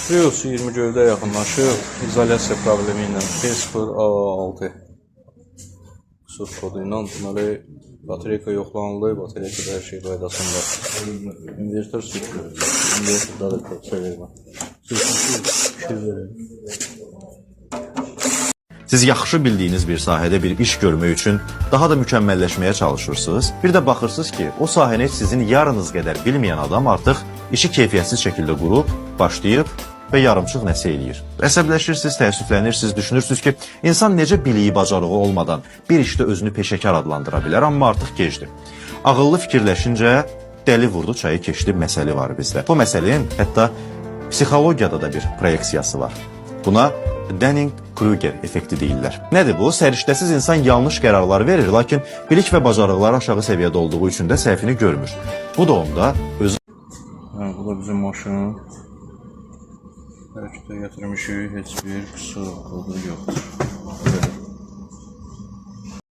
Prius 20 gövdə yaxınlaşıb, izolyasiya problemi ilə P0A6 qüsur kodu ilə, deməli, batareyka yoxlanıldı, batareykada hər şey qaydasında. İnvertor sürtülür. İnvertorda da tövsiyə verirəm. Sürtüntü verir. Siz yaxşı bildiyiniz bir sahədə bir iş görmək üçün daha da mükəmməlləşməyə çalışırsınız. Bir də baxırsınız ki, o sahəni heç sizin yarınız qədər bilməyən adam artıq işi keyfiyyətsiz şəkildə qurub, başlayıb və yarımçıq nəsə eləyir. Əsəbləşirsiniz, təəssüflənirsiniz, düşünürsünüz ki, insan necə biliyi, bacarığı olmadan bir işdə özünü peşəkar adlandıra bilər, amma artıq gecdir. Ağıllı fikirləşincə dəli vurdu çayı keçdi məsəli var bizdə. Bu məsələnin hətta psixologiyada da bir proyeksiyası var. Buna Dunning-Kruger effekti deyirlər. Nədir bu? Səriştəsiz insan yanlış qərarlar verir, lakin bilik və bacarıqları aşağı səviyyədə olduğu üçün də səhvini görmür. Bu da onda öz Hə, bu da bizim maşın. Hərəkətə gətirmişik, heç bir qüsur kodu yoxdur.